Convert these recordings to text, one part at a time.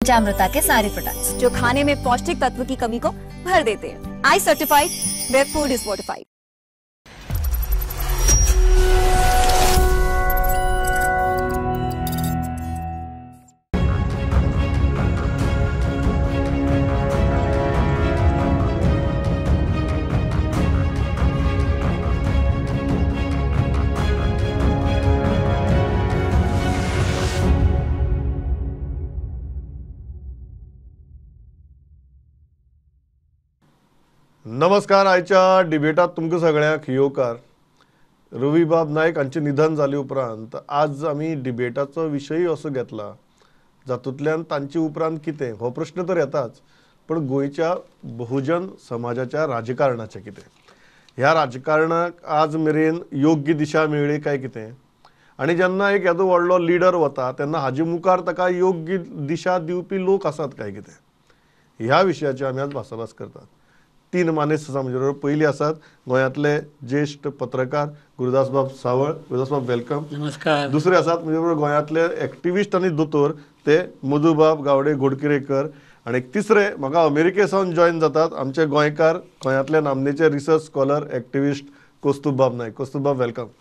पंचामृता K सारे products जो खाने में पौष्टिक तत्व की कमी को भर देते हैं। I certified where food is fortified. नमस्कार. आयच्या डिबेटात तुमकां सगळ्यांक येवकार. रवीबाब नायक हांचें निधन जाले उपरांत आज आमी डिबेटाचो विशय असो घेतला जातूंतल्यान तांचे उपरांत कितें हो प्रश्न तर येताच, पण गोंयच्या बहुजन समाजाच्या राजकारणाचें कितें, ह्या राजकारणाक आज मेरेन योग्य दिशा मेळ्ळी काय कितें, आनी जेन्ना एक येदो व्हडलो लिडर वता तेन्ना हाजे मुखार ताका योग्य दिशा दिवपी लोक आसात काय कितें, ह्या विशयाचेर आमी आज भासाभास करतात. तीन मानेस्त आसा म्हजे बरोबर. पयली आसात गोंयांतले ज्येश्ठ पत्रकार गुरुदासबाब सावळ. गुरुदासबाब welcome. नमस्कार. दुसरे आसात म्हजे बरोबर गोंयांतले एक्टिविस्ट आनी दोतोर ते मधुबाब गावडे घोडकिरेकर, आनी तिसरे म्हाका अमेरिके सावन जॉयन जातात आमचे गोंयकार गोंयांतले नामनेचे रिसर्च स्कॉलर एक्टिविस्ट कौस्तुभबाब नायक. कौस्तुभबाब welcome.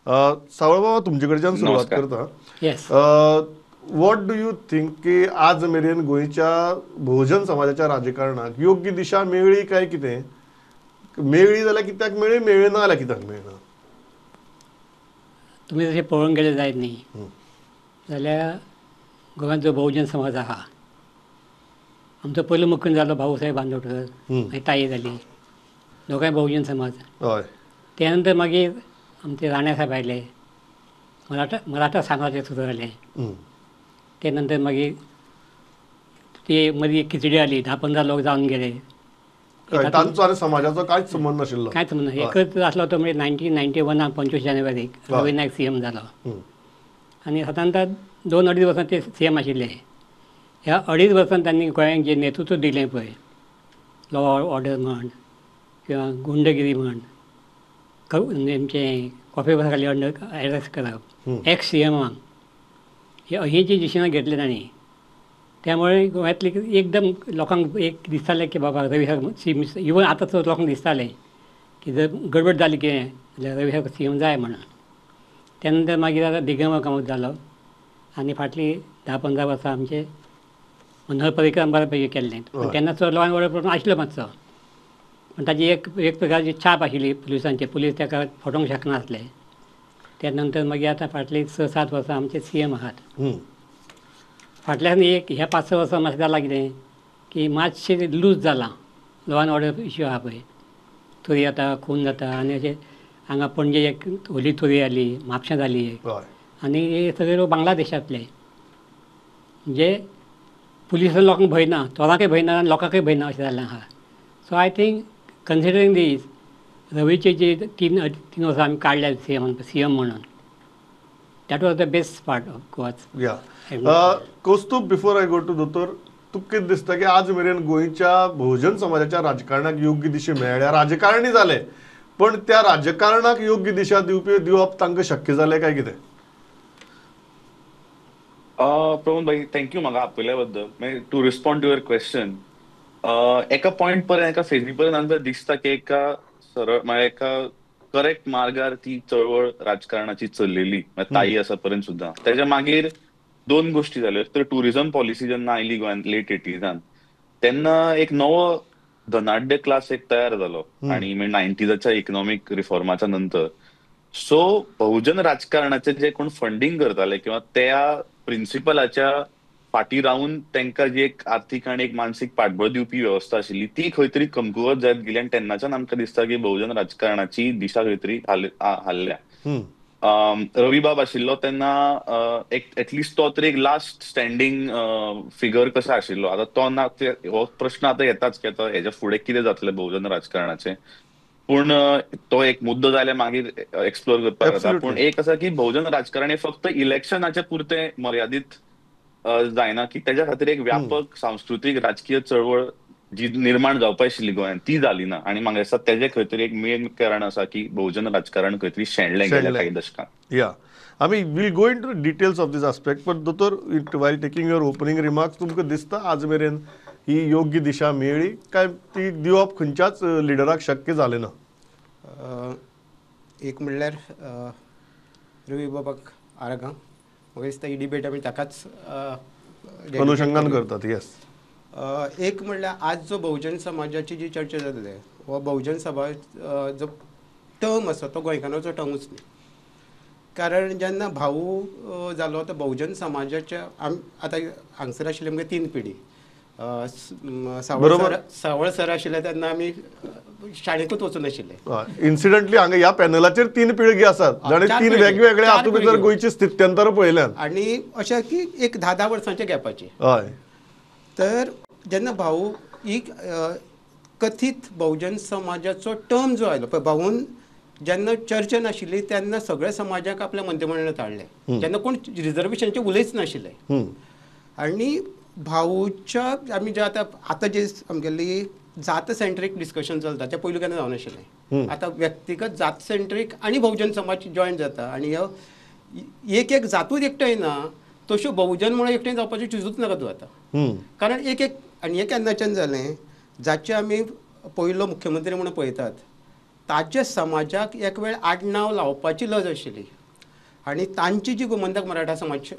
सावळबाबा तुमचे कडच्यान सुरवात करता. What do you think की आज मेरेन गोंयच्या बहुजन समाजाच्या राजकारणाक योग्य दिशा मेळ्ळी काय कितें, मेळ्ळी जाल्यार कित्याक मेळ्ळी, मेळ्ळी ना जाल्यार कित्याक मेळना? तुमी जशें पळोवंक गेले जायत न्ही जाल्यार गोंयांत जो बहुजन समाज आहा, आमचो पयलो मुख्यमंत्री जालो भाऊसाहेब बांदोडकर, मागीर ताई जाली, दोगांय बहुजन समाज. हय. त्या नंतर मागीर आमचे राणे साहेब आयले, मराठा साम्राज्य सुरू जालें. ते नंतर मागीर ते मदीं खिचडी आली, 10-15 लोक जावन गेले. तांचो आनी समाजाचो कांयच संबंद नाशिल्लो. कांयच संबंद एकच आसलो तो म्हणजे 1991 25 जानेवारीक रवी नायक सीएम जालो आनी सादारणता 2-2.5 वर्सां ते सीएम आशिल्ले. ह्या 2.5 वर्सां तांणी गोंयांक जें नेतृत्व दिलें पळय, लॉ ऑर्डर म्हण किंवा गुंडगिरी म्हण, आमचें कॉफी खाली अंडर अरेस्ट करप एक्स सीएमाक, ही जी डिसिजनां घेतली तांणी, त्यामुळे गोंयांतली एकदम लोकांक एक दिसतालें की बाबा रवी सी इवन आतां सुद्दां लोकांक दिसतालें की जर गडबड जाली कितें जाल्यार रवी सारको सी एम जाय म्हणून. त्या नंतर मागीर आतां दिगंबर कामत जालो आनी फाटलीं 10-15 वर्सां आमचे मनोहर पर्रीकर बऱ्या पैकी केल्लें. पण तेन्ना सुद्दां लॉ एन्ड ऑर्डर प्रॉब्लम आशिल्लो मातसो, पण ताजी एक प्रकारची छाप आशिल्ली पुलिसांची, पुलीस ताका फटोवंक शकनासले. त्या नंतर मागीर आतां फाटलीं 6-7 वर्सां आमचे सी एम आहात. फाटल्यान एक ह्या 5-6 वर्सां मातशें जालां कितें की मातशें लूज जालां लॉ एन्ड ऑर्डर इश्यू आहा पळय, चोरी जाता, खून जाता, आनी अशें हांगा पणजे एक व्हडली चोरी जाली, म्हापशें जाली एक, आनी हे सगळे लोक बांगलादेशांतले. म्हणजे पुलिसां लोकांक भंय ना, चोरांकय भंय ना आनी लोकांकय भंय ना अशें जाल्लें आहा. So I think considering these रवीचे जे 3 वर्सां आमी काडल्या सी एम म्हणून, that was the best part of Goa's. Yeah Kaustubh, before I go to दोतोर, तुका कितें दिसता की आज मेरेन गोंयच्या बहुजन समाजाच्या राजकारणाक योग्य दिशा मेळ्ळ्या? राजकारणी जाले पण त्या राजकारणाक योग्य दिशा दिवप तांकां शक्य जालें काय कितें? प्रमोद भाई, thank you म्हाका आपयल्या बद्दल. To respond to your question, एका पॉयंट पर्यंत, एका फेजी पर्यंत आमकां दिसता की एका सरळ म्हळ्यार एका करेक्ट मार्गार ती चळवळ राजकारणाची चल्लेली ताई आसा पर्यंत सुद्दां. तेच्या मागीर 2 गोष्टी जाल्यो. तर टुरिझम पॉलिसी जेन्ना आयली गोंयांत लेट 80s तेन्ना एक नवो धनाढ्य क्लास एक तयार जालो आनी 90s economic रिफॉर्माच्या नंतर. सो बहुजन राजकारणाचे जे कोण फंडींग करताले किंवा त्या प्रिन्सिपलाच्या फाटी रावन तांकां जी एक आर्थीक आनी एक मानसीक पाठबळ दिवपी वेवस्था आशिल्ली ती खंय तरी कमकुवत जायत गेली आनी तेन्नाच्यान आमकां दिसता की बहुजन राजकारणाची दिशा खंय तरी हाल्ल्या. रवीबाब आशिल्लो तेन्ना एक एटलिस्ट तो तरी एक लास्ट स्टँडींग फिगर कसो आशिल्लो. आतां तो ना, हो प्रश्न आतां येताच की आतां हेच्या फुडें कितें जातलें बहुजन राजकारणाचें, पूण तो एक मुद्दो जाल्यार मागीर एक्सप्लोर करपाक जाता. पूण एक आसा की बहुजन राजकारण हे फक्त इलेक्शनाच्या पुरतें मर्यादीत जायना, की तेज्या खातीर एक व्यापक सांस्कृतीक राजकीय चळवळ जी निर्माण जावपा आशिल्ली गोंयांत ती जाली ना. आनी म्हाका दिसता तेजें खंय तरी एक मेन कारण आसा की बहुजन राजकारण खंय तरी शेणलें गेल्या काही दशकांत. या आमी will go into details of this aspect. पण दोतोर, while taking your opening remarks, तुमकां दिसता आज मेरेन ही योग्य दिशा मेळ्ळी काय ती दिवप खंयच्याच लिडराक शक्य जालें ना? एक म्हणल्यार रवी बाबाक आर्गां. म्हाका दिसता ही डिबेट आमी ताकाच अनुशंगान करतात. येस. एक म्हणल्यार आज जो बहुजन समाजाची जी चर्चा जातली हो बहुजन समाज जो टर्म आसा तो गोंयकारांचो टर्मूच न्ही. कारण जेन्ना भाऊ जालो तो बहुजन समाजाच्या आतां हांगसर आशिल्ले आमगे 3 पिढी. सावळ सर आशिल्ले तेन्ना आमी शाळेकूच वचून आशिल्ले. इन्सिडंटली हांगा ह्या पॅनलाचेर 3 पिळगी आसात जाणे 3 वेगवेगळे हातूंत भितर गोंयची स्थित्यंतर पळयल्यान आनी अशें की एक 10-10 वर्सांच्या गॅपाची. हय. तर जेन्ना भाऊ ही कथीत बहुजन समाजाचो टर्म जो आयलो पळय, भाऊन जेन्ना चर्चा नाशिल्ली तेन्ना सगळ्या समाजाक आपल्या मंत्रिमंडळांत हाडले, जेन्ना कोण रिजर्वेशनाचेर उलयच नाशिल्ले. आनी भाऊच्या आमी जे आतां आतां जे आमगेली जात सेंट्रीक डिस्कशन चलता तें पयलू केन्ना जावनाशिल्लें. आतां व्यक्तिगत जात सेंट्रीक आनी बहुजन समाज जॉयन जाता आनी ह्यो एक एक जातूच एकठांय ना तश्यो बहुजन म्हणून एकठांय जावपाच्यो चिजूच नाका तूं आतां. कारण एक एक आनी हें केन्नाच्यान जालें, जाचे आमी पयलो मुख्यमंत्री म्हणून पळयतात ताच्या समाजाक एक वेळ आडनांव लावपाची लज आशिल्ली आनी तांची जी गोमंतक मराठा समाज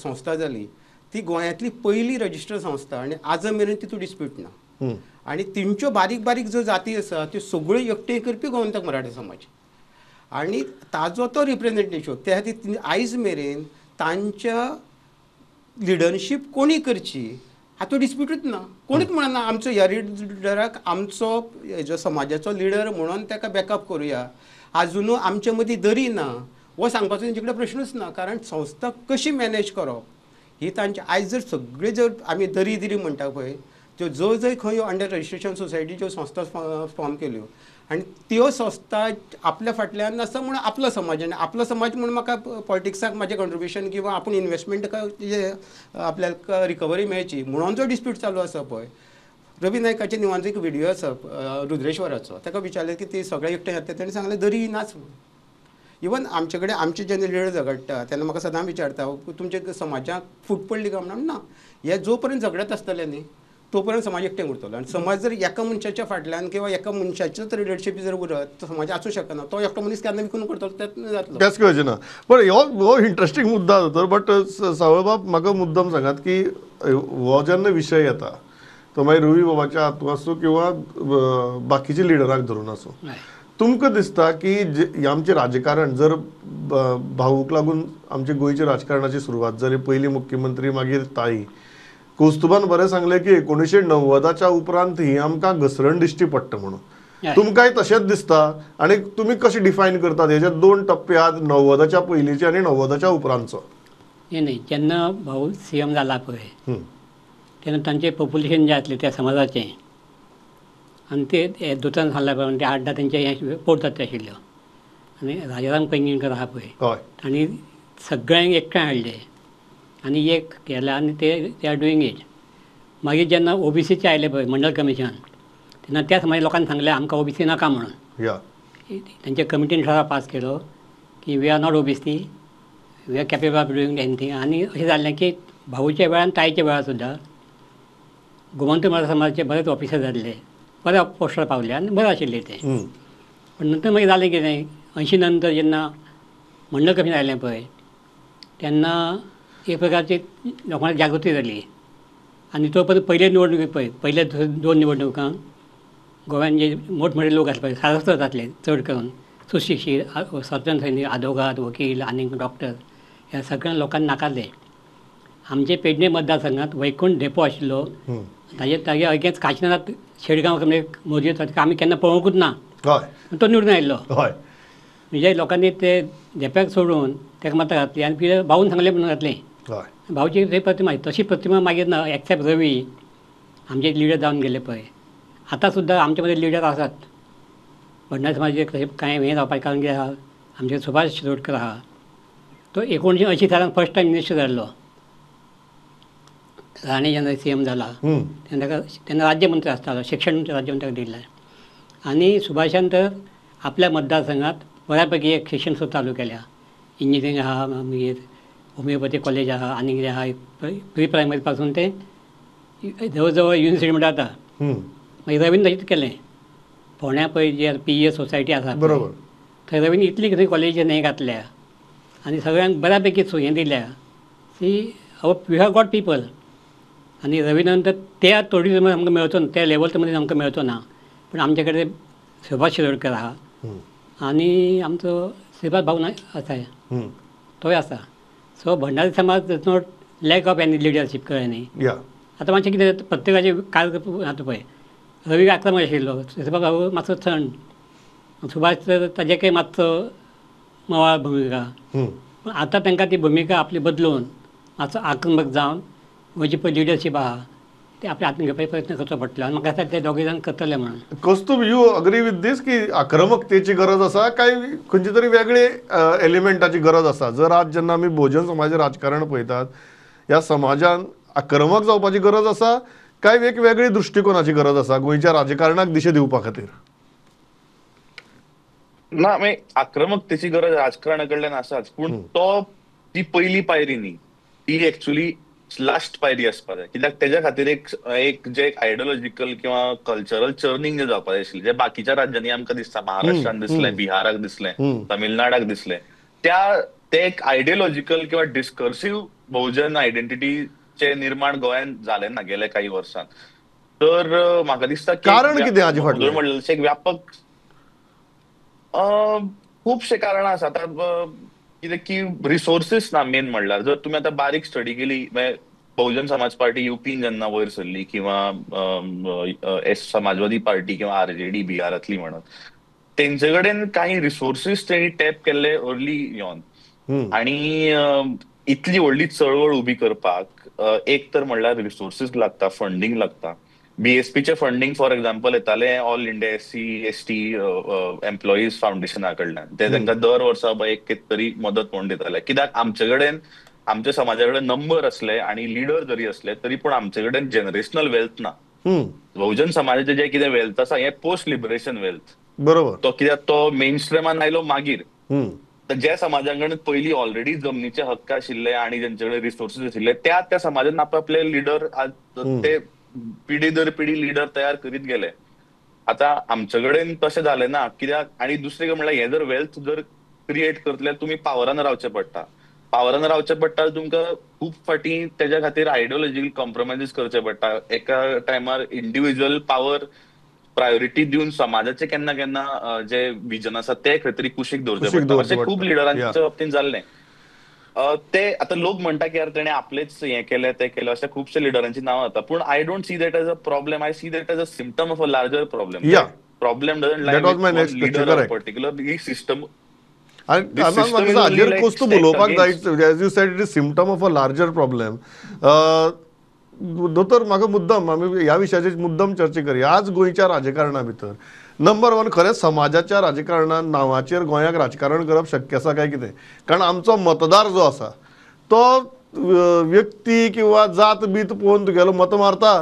संस्था जाली ती गोंयांतली पयली रजिस्टर्ड संस्था आनी आज मेरेन तितूंत डिस्प्यूट ना. आनी तेंच्यो बारीक बारीक ज्यो जाती आसा त्यो सगळ्यो एकठांय करपी गोमंतक मराठा समाज आनी ताजो तो रिप्रेजेंटेशन त्या खातीर आयज मेरेन तांच्या लिडरशीप कोणी करची हातूंत डिस्प्यूटूच ना. कोणीच म्हणना आमचो ह्या लिडराक आमचो जो समाजाचो लिडर म्हणून ताका बॅकअप करुया. आजुनूय आमचे मदीं दरी ना हो सांगपाचो तेंचे कडेन प्रश्नूच ना. कारण संस्था कशी मॅनेज करप ही तांची आयज जर सगळे जर आमी दरी दरी म्हणटा पळय त्यो जो जंय खंय अंडर रजिस्ट्रेशन सोसायटी ज्यो संस्था फॉर्म केल्यो आनी त्यो संस्था आपल्या फाटल्यान आसा म्हणून आपलो समाज आनी आपलो समाज म्हणून म्हाका पॉलिटिक्साक म्हाजें कॉन्ट्रिब्युशन किंवा आपूण इन्वेस्टमेंट आपल्याक रिकवरी मेळची म्हणून जो डिस्प्यूट चालू आसा पळय. रवी नायकाच्या निवांचो एक व्हिडियो आसा रुद्रेश्वराचो, ताका विचारलें की ती सगळे एकठांय जाता तेणें सांगलें दरी नाच म्हणून. इवन आमचे कडेन आमचे जेन्ना लिडर झगडटा तेन्ना म्हाका सदां विचारता तुमच्या समाजाक फूट पडली काय म्हणून. ना, हे जो पर्यंत झगडत आसतले न्ही तो पर्यंत समाज एकठांय उरतलो. आनी समाज जर एका मनशाच्या फाटल्यान किंवा एका मनशाचोच लिडरशीप जर उरत तो समाज आसूं शकना. तो एकटो मनीस केन्ना विकून करतलो तेन्ना जातलो. तेच कळचें ना. पण हो इंट्रस्टींग मुद्दा दोतोर. बट सावळबाब म्हाका मुद्दम सांगात की हो जेन्ना विशय येता तो मागीर रवी बाबाच्या हातूंत आसूं किंवा बाकीच्या लिडराक धरून आसूं, तुमकां दिसता की आमचें राजकारण जर भाऊक लागून आमच्या गोंयच्या राजकारणाची सुरवात जाली, पयली मुख्यमंत्री मागीर ताई, कौस्तुभान बरें सांगलें की 1990च्या उपरांत ही आमकां घसरण दिश्टी पडटा म्हणून, तुमकांय तशेंच दिसता? आनी तुमी कशें डिफायन करतात हेजे 2 टप्पे आहात, 90च्या पयलींचे आनी 90च्या उपरांतचो? न्ही, जेन्ना भाऊ सी एम जाला पळय तेन्ना तांचें पॉप्युलेशन जें आसलें त्या समाजाचें आनी ते दोतोरान सांगल्या प्रमाणे ते 8-10 तेंचे हें पोट जाता आशिल्ल्यो. आनी राजाराम पैंगीणकर आहा पळय तांणी सगळ्यांक एकठांय हाडले आनी एक केलें आनी ते they are doing it. मागीर जेन्ना ओबीसीचे आयले पळय मंडल कमिशन तेन्ना त्या समाज लोकांनी सांगलें आमकां ओबीसी नाका म्हणून. तांच्या कमिटीन ठराव पास केलो की we are not OBC, we are capable of doing anything. आनी अशें जाल्लें की भाऊच्या वेळार ताईच्या वेळार सुद्दां गोमंत मराठा समाजाचे बरेच ऑफिसर जाल्ले, बऱ्या पोस्टार पावले आनी बरें आशिल्लें तें. पण नंतर मागीर जालें कितें, 80 नंतर जेन्ना मंडल कमिशन आयलें पळय तेन्ना एक प्रकारची लोकांक जागृती जाली. आनी तो पर्यंत पयले निवडणुके पळय पयल्या 2 निवडणुकांक गोव्यान जे मोठमोठे लोक आसले पळय सारस्वत जातले चड करून सुशिक्षीत स्वतंत्र सैनीक, आदोगाद, वकील आनी डॉक्टर ह्या सगळ्या लोकांनी नाकारले. आमचे पेडणे मतदारसंघात वैकुंठ धेंपो आशिल्लो ताजे तागे अगेन्स्ट काशिनाथ शेडगांव मोदी आमी केन्ना पळोवंकूच ना, तो निवडून आयिल्लो. म्हणजे लोकांनी ते धेंप्याक सोडून ताका मतां घातली आनी कितें भाऊन सांगलें म्हणून घातलें. भाऊची थंय प्रतिमा तशी प्रतिमा मागीर ना एक्सेप्ट रवी आमचे लिडर जावन गेले पळय. आतां सुद्दां आमचे मदीं लिडर आसात भंडारी समाजाचे तशें कांय हें जावपाचें कारण कितें आसा, आमचे सुभाष शिरोडकर आहा तो 1980 सालान फर्स्ट टायम मिनिस्टर जाल्लो. राणे जेन्ना सी एम जाला तेन्ना ताका तेन्ना राज्यमंत्री आसतालो, शिक्षण राज्यमंत्र्याक दिल्लें. आनी सुभाषान तर आपल्या मतदारसंघात बऱ्यापैकी एक शिक्षण सुद्दां चालू केल्या. इंजिनियरींग आहा, मागीर होमिओपॅथी कॉलेज आहा, आनी कितें आहा. प्री प्रायमरी पासून ते जवळ जवळ युनिवर्सिटी म्हणटा आतां. मागीर रवीन तशेंच केलें. फोंड्या पळय G P E S society आसा बरोबर, थंय रवीन इतली कितें कॉलेजी हें घातल्या आनी सगळ्यांक बऱ्या पैकी हें दिल्या. See our we have got people. आनी रवीनंतर त्या तोडी आमकां मेळचो ना, त्या लेवल मदीं आमकां मेळचो ना, पूण आमचे कडेन सुभाष शिरोडकर आहा आनी आमचो श्रीपाद भाऊ आसा, तोय आसा. सो भंडारी समाज does not lack of any leadership, कळ्ळें न्ही. आतां मातशें कितें प्रत्येकाचें काल आतां पळय रवी आक्रमक आशिल्लो, श्रीपाद भाऊ मातसो थंड, सुभाष ताजेकय मातसो मवाळ भुमिका. पूण आतां तांकां ती भुमिका आपली बदलून मातसो आक्रमक जावन म्हजी पळय लिडरशीप आहा ते आपल्या हातीन घेवपाचो प्रयत्न करचो पडटलो आनी म्हाका दिसता ते दोगूय जाण करतले म्हणून. Kaustubh, you agree with this की आक्रमकतेची गरज आसा काय खंयची तरी वेगळे एलिमेंटाची गरज आसा? जर आज जेन्ना आमी भोजन समाज राजकारण पळयतात, ह्या समाजान आक्रमक जावपाची गरज आसा काय एक वेगळी दृश्टिकोनाची गरज आसा गोंयच्या राजकारणाक दिशा दिवपा खातीर? ना, मागीर आक्रमकतेची गरज राजकारणा कडल्यान आसाच, पूण तो ती पयली पायरी न्ही, ती एक्चुअली लास्ट पायरी आसपा जाय. कित्याक तेज्या खातीर एक एक जे एक आयडियोलॉजिकल किंवा कल्चरल चर्निंग जे जावपाक जाय आशिल्लें, जे बाकीच्या राज्यांनी आमकां दिसता, महाराष्ट्रान दिसलें, बिहाराक दिसलें, तमिळनाडाक दिसलें, त्या ते एक आयडियोलॉजिकल किंवा डिस्कर्सिव बहुजन आयडेंटिटीचे निर्माण गोंयांत जालें ना गेल्या काही वर्सांत. तर म्हाका दिसता कारण कितें हाजे फाटलें? म्हणलें एक व्यापक खुबशे कारणां आसा. आतां कितें की रिसोर्सीस ना मेन म्हणल्यार. जर तुमी आतां बारीक स्टडी केली, बहुजन समाज पार्टी युपीन जेन्ना वयर सरली किंवा एस समाजवादी पार्टी किंवा आरजेडी बिहारांतली म्हणत, तेंचे कडेन काही रिसोर्सीस तेणी टॅप केल्ले अर्ली योन आनी इतली व्हडली चळवळ उबी करपाक एक तर म्हणल्यार रिसोर्सीस लागता, फंडींग लागता. बीएसपीचे फंडींग फॉर एक्झाम्पल येताले all India SC ST employees फावंडेशना कडल्यान, ते तांकां दर वर्सा एक कितें तरी मदत म्हणून दिताले. कित्याक आमचे कडेन आमच्या समाजा कडेन नंबर असले आनी लिडर जरी असले तरी पूण आमचे कडेन जनरेशनल वेल्थ ना. बहुजन समाजाचे जे कितें वेल्थ आसा हे पोस्ट लिबरेशन वेल्थ, बरोबर, तो कित्याक तो मेन स्ट्रीमान आयलो मागीर. ज्या समाजा कडेन पयलीं ऑलरेडी जमनीचे हक्क आशिल्ले आनी जेंचे कडेन रिसोर्सीस आशिल्ले त्या त्या समाजान आपआपले लिडर ते पिढी दर पिढी लिडर तयार करीत गेले. आता आमचे कडेन तशें जालें ना कित्याक. आनी दुसरें म्हणल्यार हे जर वेल्थ जर क्रिएट करतले तुमी पावरान रावचें पडटा, पावरान रावचें पडटा तुमकां खूब फाटीं तेज्या खातीर आयडियोलॉजिकल कॉम्प्रोमायजीस करचे पडटा. एका टायमार इंडिविज्युअल पावर प्रायोरिटी दिवन समाजाचे केन्ना केन्ना जे विजन आसा ते खंय तरी कुशीक दवरचें पडटा. अशें खूब लिडरांच्या बाबतींत जाल्लें. ते आतां लोक म्हणटा की यार तेणें आपलेच हें केलें तें केलें, अशे खुबशे लिडरांची नांवां जाता, पूण I don't see that as a problem, I see that as a symptom of a larger problem. Problem doesn't lie with leader or particular he system. हाजेर कोस्तूब उलोवपाक जाय, as you said it is symptom of a larger problem. दोतोर, म्हाका मुद्दम आमी ह्या विशयाचेर मुद्दम चर्चा करया. आज गोंयच्या राजकारणा भितर नंबर वन खरेंच समाजाच्या राजकारणान नांवाचेर गोंयाक राजकारण करप शक्य आसा काय कितें? कारण आमचो मतदार जो आसा तो व्यक्ती किंवा जात बीत पळोवन तुगेलो मत मारता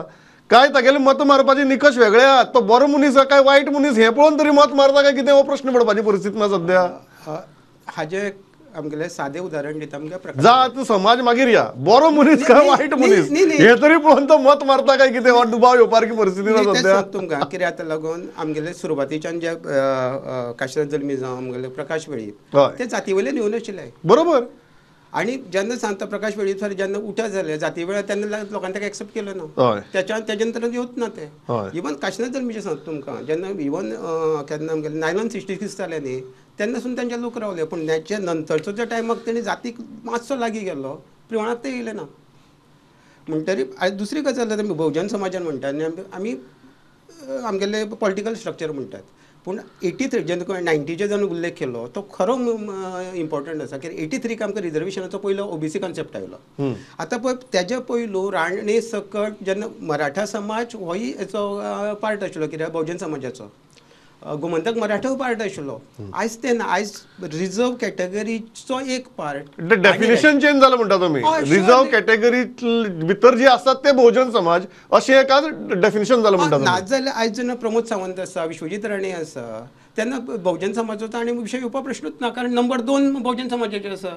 काय तागेले मत मारपाचे निकश वेगळे आहात? तो बरो मनीस काय वायट मनीस हें पळोवन तरी मत मारता काय कितें हो प्रश्न पडपाची परिस्थिती ना सद्या. हाजे आमगेले सादे उदाहरण दिता, आमगे जात समाज मागीर या बरो मनीस काय वायट मनीस हे तरी पळोवन तो मत मारता काय कितें हो दुबाव येवपारकी परिस्थिती ना सद्या. तुमकां कित्याक आतां लागून आमगेले सुरवातीच्यान जे काशिनाथ जल्मी जावं आमगेले प्रकाश वेळीप ते जाती वयल्यान येवन आशिल्ले, बरोबर. आनी जेन्ना सांगता प्रकाश वेळीप सर जेन्ना उठा जाले जाती वेळार तेन्ना लोकांनी ताका एक्सेप्ट केलो ना, तेच्या नंतर येवच ना ते. इवन काशिनाथ जल्मीचें सांगता तुमकां, जेन्ना इवन केन्ना आमगेले 1966 जालें न्ही तेन्ना सून तेंचे लोक रावले, पूण तेच्या नंतरचो ज्या टायमाक तेणी जातीक मातसो लागीं गेल्लो प्रमाणांत ते येयले ना. म्हणटरी आनी दुसरी गजाल जाता आमी भोवजन समाजान म्हणटा आनी आमी आमगेले पॉलिटिकल स्ट्रक्चर म्हणटात, पूण 83 जेन्ना 90चो जेन्ना उल्लेख केलो तो खरो इम्पॉर्टंट आसा. कित्याक 83 आमकां रिजर्वेशनाचो पयलो ओबीसी कॉन्सेप्ट आयलो. आतां पळय तेज्या पयलू राणे सकट जेन्ना मराठा समाज होय हेचो पार्ट आशिल्लो, कित्याक भोवजन समाजाचो गोमंतक मराठा पार्ट आशिल्लो. आयज ते ना, आयज रिजर्व कॅटेगरीचो एक पार्ट डेफिनेशन चेंज जालें म्हणटा तुमी. रिजर्व कॅटेगरी भितर जे आसात ते बहुजन समाज अशें एक आज डेफिनेशन जालें म्हणटा. ना जाल्यार आयज जेन्ना प्रमोद सावंत आसा, विश्वजीत राणे आसा, तेन्ना बहुजन समाजाचो आनी विशय येवपा प्रश्नूच ना, कारण नंबर 2 बहुजन समाजाचे आसा.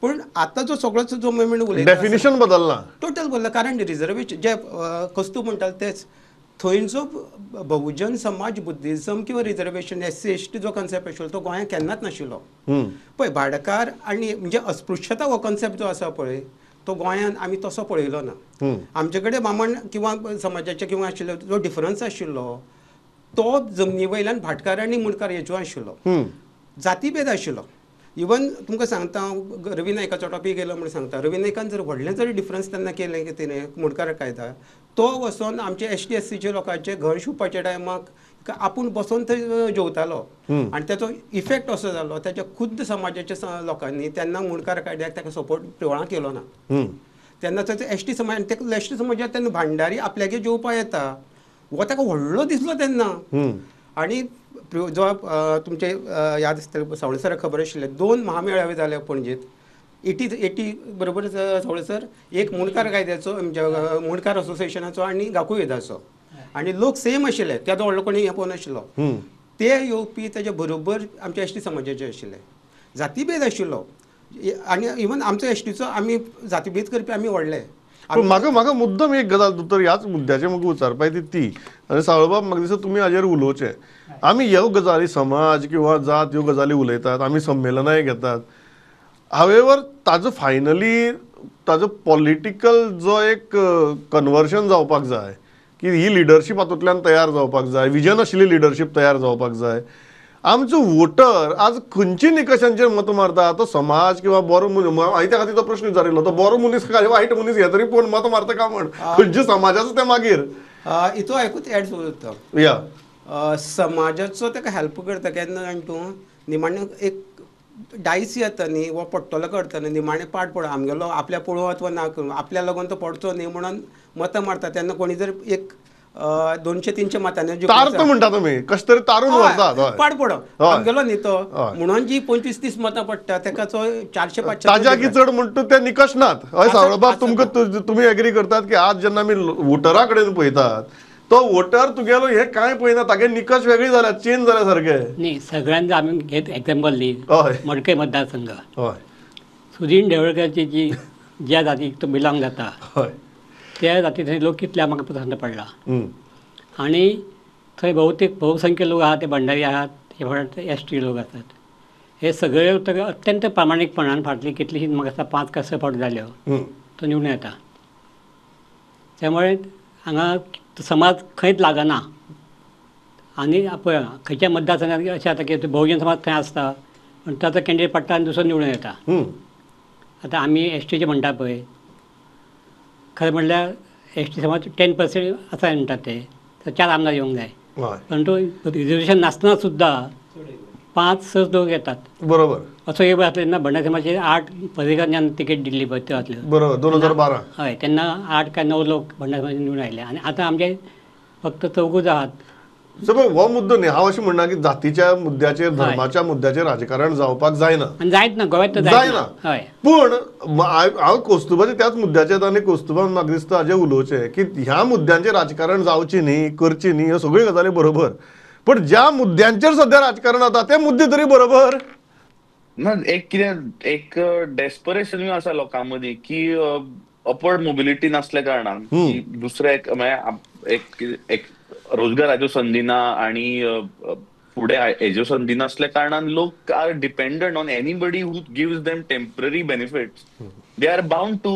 पूण आतां जो सगळोच जो मुवमेंट उलयता डेफिनेशन बदलना, टोटल बदलला. कारण रिजर्वेशन जे कस्तू म्हणटाले तेच थंय जो बहुजन समाज बुद्धिजम किंवा रिजर्वेशन SC ST जो कॉन्सेप्ट आशिल्लो तो गोंयांत केन्नाच नाशिल्लो. पळय भाडकार आनी म्हणजे अस्पृश्यता हो कॉन्सेप्ट जो आसा पळय तो गोंयांत आमी तसो पळयलो ना. आमचे कडेन बामण किंवा समाजाचे किंवा आशिल्लो जो डिफरन्स आशिल्लो तो जमनी वयल्यान भाटकार आनी मुंडकार हेचो आशिल्लो, जातीभेद आशिल्लो. इवन तुमकां सांगता हांव रवी नायकाचो टॉपीक येयलो म्हूण सांगता, रवी नायकान जर व्हडलें जरी डिफरन्स तेन्ना केलें की तिणें मुंडकार कायदा तो वचोन आमचे ST SCचे लोकांचे घर शिंवपाच्या टायमाक आपूण बसोन थंय जेवतालो आनी तेचो इफेक्ट असो जालो तेच्या खुद्द समाजाच्या लोकांनी तेन्ना मुंडकार कायद्याक ताका सपोर्ट पिवळां केलो ना. तेन्ना ताचो ST समाज तेका ST समाजात तेन्ना भांडारी आपल्यागेर जेवपा येता हो ताका व्हडलो दिसलो तेन्ना. आनी जो तुमचे याद आसतलें सावळे सराक खबर आशिल्लें 2 महामेळावे जाले पणजेत 80 बरोबर सावळे सर, एक मुंडकार कायद्याचो म्हणजे मुंडकार असोसिएशनाचो आनी गाकुवेदाचो, आनी लोक सेम आशिल्ले, तेदो व्हडलो कोणी हें पळोवन आशिल्लो. ते येवपी तेजे बरोबर आमच्या ST समाजाचे आशिल्ले, जातीभेद आशिल्लो. आनी इवन आमचो STचो आमी जातीभेद करपी आमी व्हडले. म्हाका म्हाका मुद्दम एक गजाल तर ह्याच मुद्द्याचेर म्हाका विचारपाक ती ती आनी सावळबाब म्हाका दिसता तुमी हाजेर उलोवचें. आमी ह्यो गजाली समाज किंवा जात ह्यो गजाली उलयतात, आमी संमेलनाय घेतात, हावेवर ताजो फायनली ताजो पॉलिटिकल जो एक कन्वर्शन जावपाक जाय की ही लिडरशीप हातूंतल्यान तयार जावपाक जाय, विजन आशिल्ली लिडरशीप तयार जावपाक जाय. आमचो वोटर आज खंयच्या निकशांचेर मत मारता, तो समाज किंवा बरो मनीस, हांवें त्या खातीर तो प्रश्न विचारिल्लो, तो बरो मनीस काय वायट मनीस हे तरी पळोवन मत मारता काय म्हण खंयच्या समाजाचो तें मागीर हितून एकूच एड सोदता या समाजाचो ताका हेल्प करता केन्ना जाण तूं निमाणें एक डायस येता न्ही वो पडटलो करतना निमाणें पाड पड आमगेलो आपल्या पळोवप वा ना करूं आपल्या लागून तो पडचो न्ही म्हणून मतां मारता तेन्ना कोणी जर एक 200-300 मतांनी तारता म्हणटा तुमी कशें तरी तारून व्हरतात पाड पडो आमगेलो न्ही तो म्हणून जी 25-30 मतां पडटा तेका 400-500 ताज्या की चड म्हणटा ते निकश नात. हय सावळबाब तुमकां तुमी एग्री करतात की आज जेन्ना आमी वोटरा कडेन पळयतात तो वोटर तुगेलो हे कांय पळयना, तागे निकश वेगळी जाल्या, चेंज जाल्या सारके. न्ही सगळ्यांना आमी घेत एग्जाम्पल दी मडकय मतदारसंघ, हय सुदीन ढवळकराची जी ज्या जातीक तो बिलोंग जाता हय त्या जातींतले लोक कितले म्हाका पसंत पडला आनी थंय बहुतेक बहुसंख्य लोक आहात ते भंडारी आहात, ते फट ST लोक आसात. हे सगळे अत्यंत प्रामाणीकपणान फाटली कितलीशीं म्हाका दिसता 5 का 6 फावट जाल्यो तो निवडून येता. त्यामुळे हांगा समाज खंयच लागना. आनी पळय खंयच्या मतदारसंघात अशें जाता की बहुजन समाज थंय आसता पूण ताचो कॅन्डिडेट पडटा आनी दुसरो निवडून येता. आतां आमी STचे म्हणटा पळय, खरें म्हणल्यार ST समाज 10% आसा म्हणटात ते, तर 4 आमदार येवंक जाय, परंतु रिजर्वेशन नासतना सुद्दां 5-6 लोक येतात. बरोबर असो एक वेळ आसलो तेन्ना भंडारी समाजाचे 8 पर्रीकार तिकेट दिल्ली पळय ते आसल्यो, बरोबर 2012, हय तेन्ना 8 काय 9 लोक भंडारी समाजाचे निवडून आयले आनी आतां आमचे फक्त 4 आहात. हो मुद्दो न्ही, हांव अशें म्हणना की जातीच्या मुद्द्याचेर धर्माच्या मुद्द्याचेर राजकारण जावपाक जायना, आनी जायत ना गोव्यात तर जायना. हय पूण हांव कोस्तुबाच्या त्याच मुद्द्याचेर आनी कोस्तुबान म्हाका दिसता हाजेर उलोवचें की ह्या मुद्द्यांचेर राजकारण जावचें न्ही, करचें न्ही, ह्यो सगळ्यो गजाली बरोबर, पण ज्या मुद्द्यांचेर सध्या राजकारण जाता ते मुद्दे तरी बरोबर ना. एक कितें एक डेस्परेशनूय आसा लोकां मदीं की अपवर्ड मोबिलिटी नासल्या कारणान की दुसरे एक म्हळ्यार एक रोजगाराच्यो संदी ना आनी फुडें हेज्यो संदी नासल्या कारणान लोक are dependent on anybody who gives them temporary benefits, they are bound to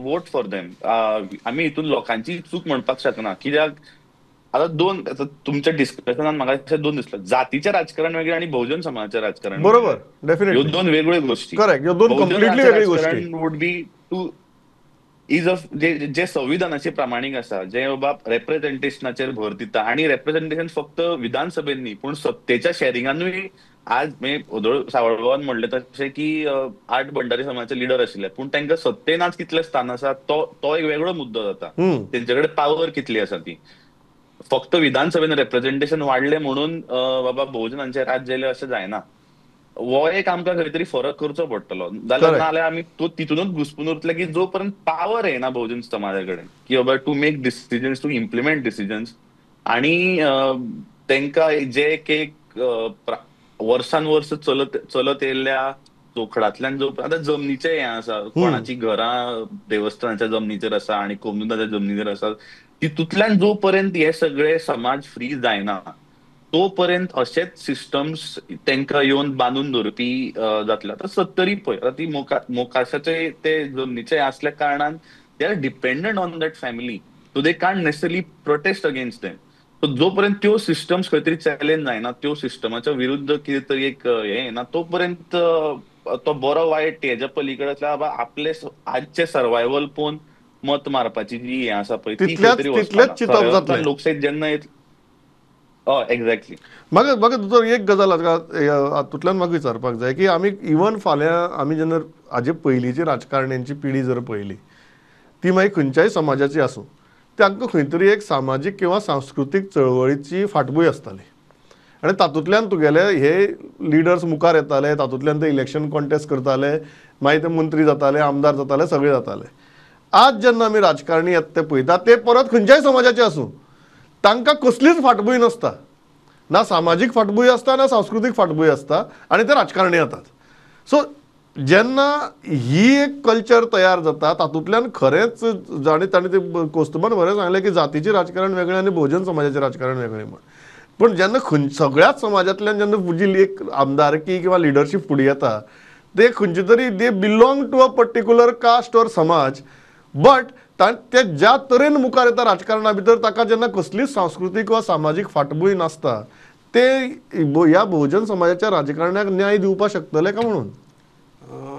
vote for them. आमी हितून लोकांची चूक म्हणपाक शकना, कित्याक आता दोन तुमच्या डिस्कशनान म्हाका अशें दोन दिसलें, जातीचें राजकारण वेगळें आनी बहुजन समाजाचें राजकारण. बरोबर, डेफिनेटली ह्यो दोन वेगळ्यो गोष्टी. करेक्ट, ह्यो दोन कंप्लिटली वेगळ्यो गोष्टी. Would be to is of जे संविधानाचे प्रामाणीक आसा, जे बाबा रेप्रेझेंटेशनाचेर भर दिता आनी रेप्रेझेंटेशन फक्त विधानसभेन न्ही पूण सत्तेच्या शेरिंगानूय. आज म्हणजे सावळबाबान म्हणलें तशें की 8 भंडारी समाजाचे लिडर आशिल्ले पूण तांकां सत्तेन आज कितलें स्थान आसा तो एक वेगळो मुद्दो जाता, तेंचे कडेन पावर कितली आसा ती. फक्त विधानसभेन रेप्रेझेंटेशन वाडलें म्हणून बाबा बहुजनांचें राज्य जालें अशें जायना. हो एक आमकां खंय तरी फरक करचो पडटलो, जाल्यार ना जाल्यार आमी तो तितूनच घुसपून उरतले की जो पर्यंत पावर येना बहुजन समाजा कडेन की बाबा to make decisions, to implement decisions, आनी तांकां जे एक एक वर्सान वर्स चलत चलत येयल्ल्या जोखडांतल्यान जो आतां जमनीचें हें आसा, कोणाची घरां देवस्थानाच्या जमनीचेर आसा आनी कोमुनिदाच्या जमनीचेर आसा, तितूंतल्यान जो पर्यंत हे सगळे समाज फ्री जायना तो पर्यंत अशेच सिस्टम्स तांकां येवन बांदून दवरपी जातले. आतां सत्तरी पळय, आतां ती मोकाशाचे ते जमनीचे आसल्या कारणान they are dependent on that family, so they can't necessarily protest against them. So जो पर्यंत त्यो सिस्टम्स खंय तरी चॅलेंज जायना, त्यो सिस्टमाच्या विरुद्ध कितें तरी एक हें येना, तो पर्यंत तो बरो वायट हेज्या पलीकडे आसल्या बाबा आपले आजचे सर्वायवल पळोवन मत मारपाची जी हें आसा पळय ती खंय तरी वचपाना. लोकशाही जेन्ना हय एक्झॅक्टली. म्हाका म्हाका दोतोर एक गजाल हातूंतल्यान म्हाका विचारपाक जाय की आमी इवन फाल्यां आमी जेन्ना हाजे पयलींची राजकारण्यांची पिढी जर पळयली ती मागीर खंयच्याय समाजाची आसूं, तांकां खंय तरी एक सामाजीक किंवा सांस्कृतीक चळवळीची फाटभूंय आसताली आनी तातूंतल्यान तुगेले हे लिडर्स मुखार येताले, तातूंतल्यान ते इलेक्शन कॉन्टेस्ट करताले, मागीर ते मंत्री जाताले, आमदार जाताले, सगळे जाताले. आज जेन्ना आमी राजकारणी येता ते पळयता ते परत खंयच्याय समाजाचे आसूं, तांकां कसलीच फाटभूंय नासता, ना सामाजीक फाटभूंय आसता ना सांस्कृतीक फाटभूंय आसता आनी ते राजकारणी येतात. सो जेन्ना ही एक कल्चर तयार जाता तातूंतल्यान खरेंच आनी ताणें ते कोस्तूबान बरें सांगलें की जातीचें राजकारण वेगळें आनी भोवजन समाजाचें राजकारण वेगळें म्हण, पूण जेन्ना खंय सगळ्याच समाजांतल्यान जेन्ना जी एक आमदारकी किंवा लिडरशीप फुडें येता ते खंयचे तरी they belong to a particular caste or समाज, बट ते ज्या तरेन मुखार येता राजकारणा भितर ताका जेन्ना कसलीच सांस्कृतीक वा सामाजीक फाटभूंय नासता ते ह्या बहुजन समाजाच्या राजकारणाक न्याय दिवपाक शकतले का म्हणून?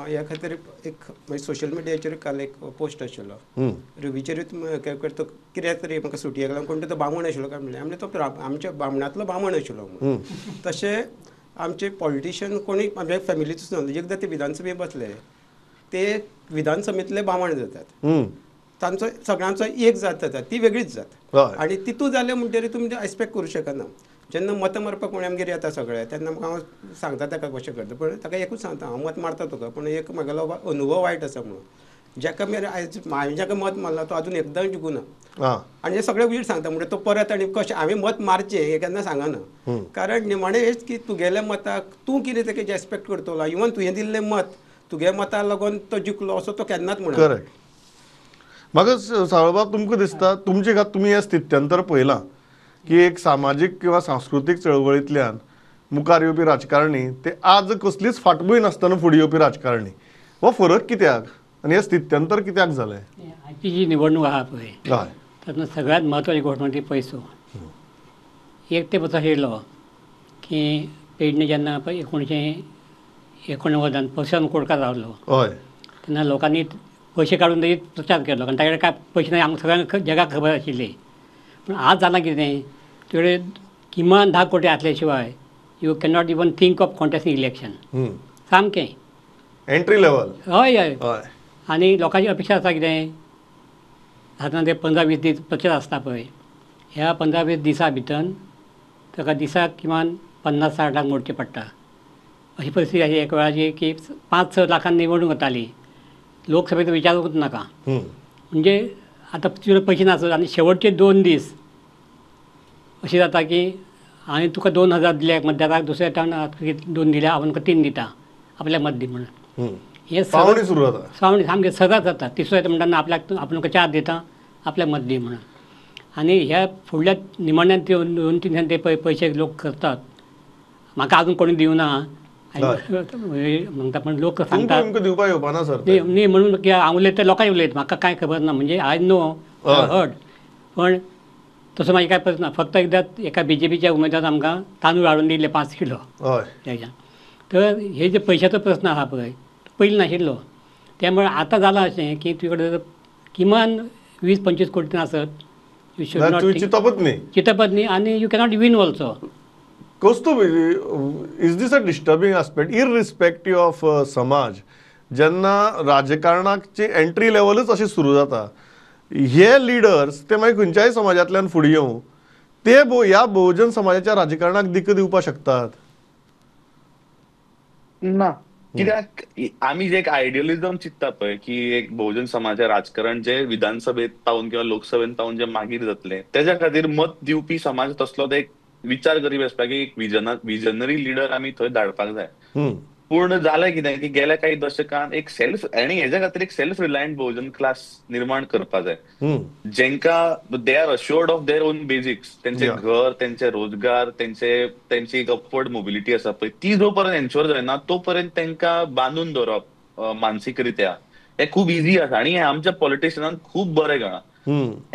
ह्या खातीर एक मागीर सोशल मिडियाचेर काल एक पोस्ट आशिल्लो रवीचेरूच तो कित्याक तरी म्हाका सुटयेक लागून कोण तो बामण आशिल्लो काय म्हणलें, आमचें तो आमच्या बामणांतलो बामण आशिल्लो म्हणून. तशें आमचे पॉलिटिशियन कोणी आमच्या फॅमिलीचोच न्हू, एकदां ते विधानसभेंत बसले ते विधानसभेंतले बामण जातात, तांचो सगळ्यांचो एक जात जाता, ती वेगळीच जात आनी तितू जालें म्हणटकीर तुमी एक्सपेक्ट करूं शकना. जेन्ना मतां मारपाक कोणी आमगेर येता सगळे तेन्ना म्हाका हांव सांगता ताका कशें करता, पूण ताका एकूच सांगता हांव मत मारता तुका, पूण एक म्हागेलो अनुभव वायट आसा म्हणून. जाका आयज हांवें जाका मत मारलां तो आजून एकदां जिखूना आनी हे सगळे वयर सांगता म्हणजे तो परत आनी कशें हांवें मत मारचें हें केन्ना सांगना, कारण निमाणें हेंच की तुगेल्या मताक तूं कितें तेका एक्सपेक्ट करतलो, इवन तुवें दिल्लें मत तुगे मताक लागून तो जिखलो असो तो केन्नाच म्हणना. करेक्ट. म्हाका सावळबाब तुमकां दिसता तुमचे खातीर तुमी हें स्थित्यंतर पळयलां की एक सामाजीक किंवा सांस्कृतीक चळवळींतल्यान मुखार येवपी राजकारणी ते आज कसलीच फाटभूंय नासतना फुडें येवपी राजकारणी, हो फरक कित्याक आनी हें स्थित्यंतर कित्याक जालें? आजची जी निवडणूक आहा पळय तातूंत सगळ्यांत म्हत्वाची गोश्ट म्हणजे पयसो. एक ते पयसो येयलो की पेडणे जेन्ना पळय 1989 परशुराम कोडकार रावलो तेन्ना लोकांनी पयशे काडून लेगीत प्रचार केलो, कारण ताचे कडेन काय पयशे ना आमकां सगळ्यांक जगाक खबर आशिल्ली. पूण आज जालां कितें, तुजे किमान 10 कोटी आसल्या शिवाय you cannot even think of contesting election. सामकें एंट्री लेवल. हय हय. आनी लोकांची अपेक्षा आसा कितें, आतां ते 15-20 दीस प्रचार आसता पळय, ह्या 15-20 दिसां भितर ताका दिसाक किमान 50-60 लाख मोडचे पडटा. अशी परिस्थिती आशी एक वेळाची की 5-6 लाखांनी निवडणूक वताली, लोकसभेचो विचारूच नाका. म्हणजे आतां तुजे पयशे नासत आनी शेवटचे 2 दीस अशें जाता की हांवें तुका 2000 दिले मतदाराक, दुसऱ्या टावन 2 दिल्या हांव तुका 3 दिता आपल्याक मत दी म्हणून. हें पावणी सुरू जाता, पावणी सामकें सदांच जाता. तिसरो येता म्हणटा आपल्याक आपूण तुका 4 दिता आपल्याक मत दी म्हणून. आनी ह्या फुडल्या निमाण्या 2-3 ते पयशे लोक करतात. म्हाका आजून कोणी दिवना म्हणटा, पण लोक सांगतात दिवपाक येवपाना सर न्ही म्हणून की हांव उलयता लोकांक उलयता, म्हाका कांय खबर ना, म्हणजे I know heard. पण तसो मागीर कांय प्रश्न ना. फक्त एकदां एका बीजेपीच्या उमेदवारान आमकां तांदूळ हाडून दिले 5 किलो तेज्यान. तर हे जे पयशाचो प्रस्न आसा पळय पयलीं नाशिल्लो, त्यामुळे आतां जालां अशें की तुजे कडेन किमान 20-25 कोटी आसत you should not चिंतपच न्ही, चिंतपच न्ही आनी you cannot win also. Kaustubh, is this a disturbing aspect irrespective of समाज? जेन्ना राजकारणाची एंट्री लेवलच अशी सुरू जाता, हे लिडर्स ते मागीर खंयच्याय समाजांतल्यान फुडें येवं ते ह्या बहुजन समाजाच्या राजकारणाक दिका दिवपाक शकतात ना? कित्याक आमी जे एक आयडियलिझम चिंतता पळय की एक बहुजन समाजाचें राजकारण जे विधानसभेंत पावून किंवा लोकसभेंत पावून जे मागीर जातलें तेज्या खातीर मत दिवपी समाज तसलो एक विचार करी बसपा की एक विजनरी लिडर आमी थंय धाडपाक जाय. पूण जालें कितें की गेल्या काही दशकान एक सेल्फ आनी हेज्या खातीर एक सेल्फ रिलायंट बहुजन क्लास निर्माण करपा जाय, जेंका they are assured of their own basics, तेंचे घर, तेंचे रोजगार, तेंची एक अपवर्ड मोबिलिटी आसा पळय, ती जो पर्यंत एन्श्योर जायना तो पर्यंत तेंकां बांदून दवरप मानसीकरित्या हें खूब इजी आसा. आनी हें आमच्या पॉलिटिशियनान खूब बरें कळ्ळां.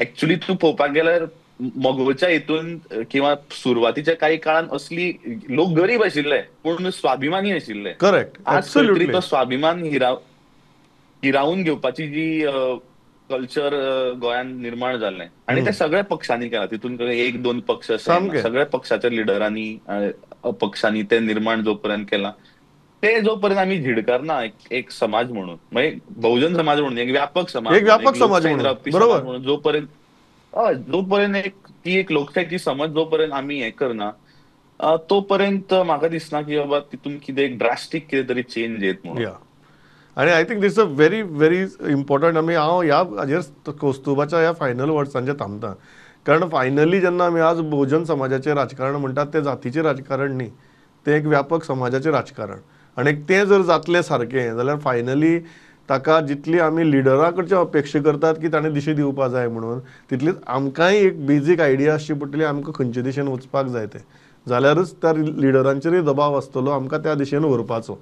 एक्चुली तूं पळोवपाक गेल्यार मगोच्या हितून किंवा सुरवातीच्या काही काळान असली लोक गरीब आशिल्ले पूण स्वाभिमानी आशिल्ले. करेक्ट, आज खंय तरी तो स्वाभिमान हिरावून घेवपाची जी कल्चर गोंयांत निर्माण जाल्लें आनी ते सगळ्या पक्षांनी केलां, तितून एक दोन पक्ष आसा, सगळ्या पक्षाच्या लिडरांनी पक्षांनी ते निर्माण जो पर्यंत केलां ते जो पर्यंत आमी झिडकारना एक समाज म्हणून, म्हणजे बहुजन समाज म्हणून, एक व्यापक समाज, एक व्यापक समाज म्हणून, जो पर्यंत जो पर्यंत एक ती एक लोकशाहीची समज जो पर्यंत आमी हें करना तो पर्यंत म्हाका दिसना की बाबा तितून कितें एक ड्रास्टीक कितें तरी चेंज येत म्हणून. आनी I think this a very very important. आमी हांव ह्या हाजेर कौस्तुभाच्या ह्या फायनल वर्ड्सांचेर थांबता, कारण फायनली जेन्ना आमी आज बहुजन समाजाचें राजकारण म्हणटात तें जातीचें राजकारण न्ही, तें एक व्यापक समाजाचें राजकारण. आनी तें जर जातलें सारकें जाल्यार फायनली ताका जितली आमी लिडरा कडच्यान अपेक्षा करतात की ताणें दिशे दिवपा जाय म्हणून, तितलीच आमकांय एक बेजीक आयडिया आसची पडटली आमकां खंयचे दिशेन वचपाक जाय तें, जाल्यारच त्या लिडरांचेरूय दबाव आसतलो आमकां त्या दिशेन व्हरपाचो.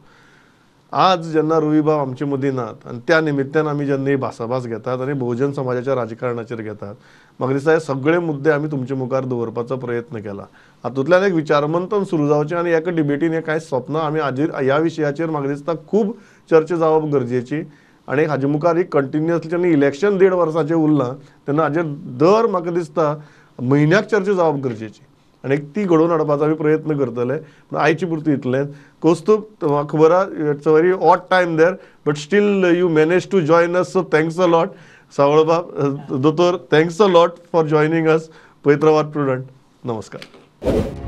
आज जेन्ना रवीबाब आमचे मदीं नात आनी त्या निमित्तान आमी जेन्ना ही भासाभास घेतात आनी बहुजन समाजाच्या राजकारणाचेर घेतात, म्हाका दिसता हे सगळे मुद्दे आमी तुमचे मुखार दवरपाचो प्रयत्न केला. हातूंतल्यान एक विचारमंथन सुरू जावचें आनी एका डिबेटीन हें कांयच सोंपना. आमी हाजेर ह्या विशयाचेर म्हाका दिसता खूब चर्चा जावप गरजेची आनी हाजे मुखार एक कंटिन्युअसली जेन्ना इलेक्शन 1.5 वर्साचें उरलां तेन्ना हाजेर दर म्हाका दिसता म्हयन्याक चर्चा जावप गरजेची आनी ती घडोवन हाडपाचो आमी प्रयत्न करतले. पूण आयचे पुरती इतलें. कौस्तुभ, म्हाका खबर आहा it's a very odd time there, but still you manage to join us, so thanks a lot. सावळबाब, दोतोर, thanks a lot for joining us. पळयत रावात प्रुडंट. नमस्कार.